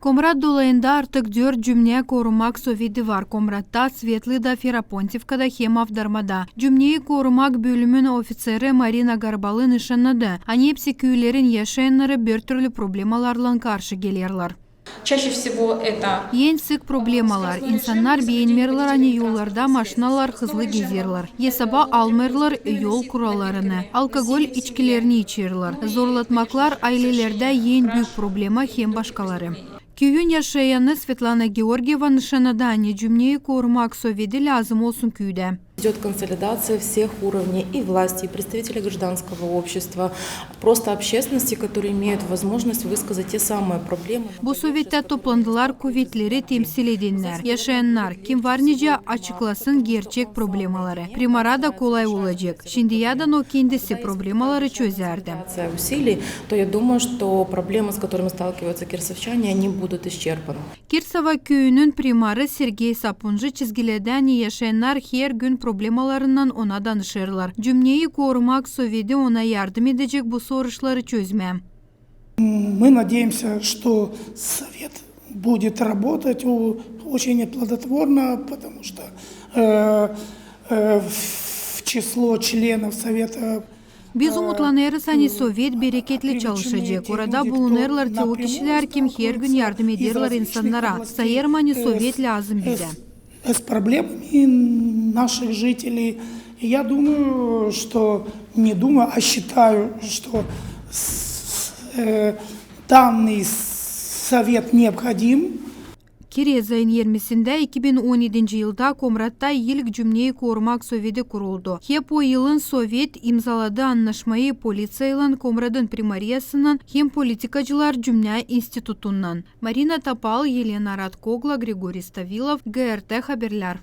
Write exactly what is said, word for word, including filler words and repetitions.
Komrat dolayında artık dört cümneyi korumak soveti var: Komratta, Svetlıda, Ferapontivkada hem Avdarmada. Cümneyi korumak bölümün ofitseri Marina Garbalı nışannadı, ani hepsi küülerin yaşayannarı birtürlü problemalarlan karşı gelerlär. Чаще всего это... En sık problemalar: insannar beenmerlär, ani yollarda maşinalar hızlı gezerlär, esaba almêêrlar yol kurallarını, alkogol içkilerini içerlär, zorlatmaklar aylelerdä en büük problema hem başkaları. Küüyün yaşayanı Svetlana Georgieva nışannadı, ani cümneyi korumak soveti lääzım olsun küüdä. Идёт консолидация всех уровней и власти, и представителей гражданского общества, просто общественности, которые имеют возможность высказать те самые проблемы. Bu sovetä toplandılar kuvetleri temsil edennär, yaşayannar, kim var nicä açıklasın gerçek problemaları. Primara da kolay olacek. Şindiyädän o kendisi problemaları çözärdi. Усилий, то я думаю, что проблемы, с которыми сталкиваются кирсовчане, они будут исчерпаны. Kirsova küüyünün primarı Sergey Sapuncı çizgiledä, ani yaşayannar hergün problemalarından ona danışêrlar. Cümneyi korumak soveti ona yardım edecek bu soruşları çözmää. Мы надеемся, что совет будет работать у- очень плодотворно, потому что э, э, в число членов совета Biz umutlanêrız, ani sovet bereketli çalışacek. Orada bulunêrlar te o kişilär, kim hergün yardım ederlär insannara. Sayêrım, ani sovet lääzım bizä. С проблемами наших жителей. Я думаю, что, не думаю, а считаю, что данный совет необходим. Kirez ayın irmisindä iki bin on edinci yılda Komratta ilk cümneyi korumak soveti kuruldu. Hep o yılın sovet imzaladı annaşmayı politsiyaylan, Komratın primariyasınnan hem politikacılar cümnä institutunnan. Marina Topal, Elena Radkogla, Grigoriy Stavilov, GRT Haberlär.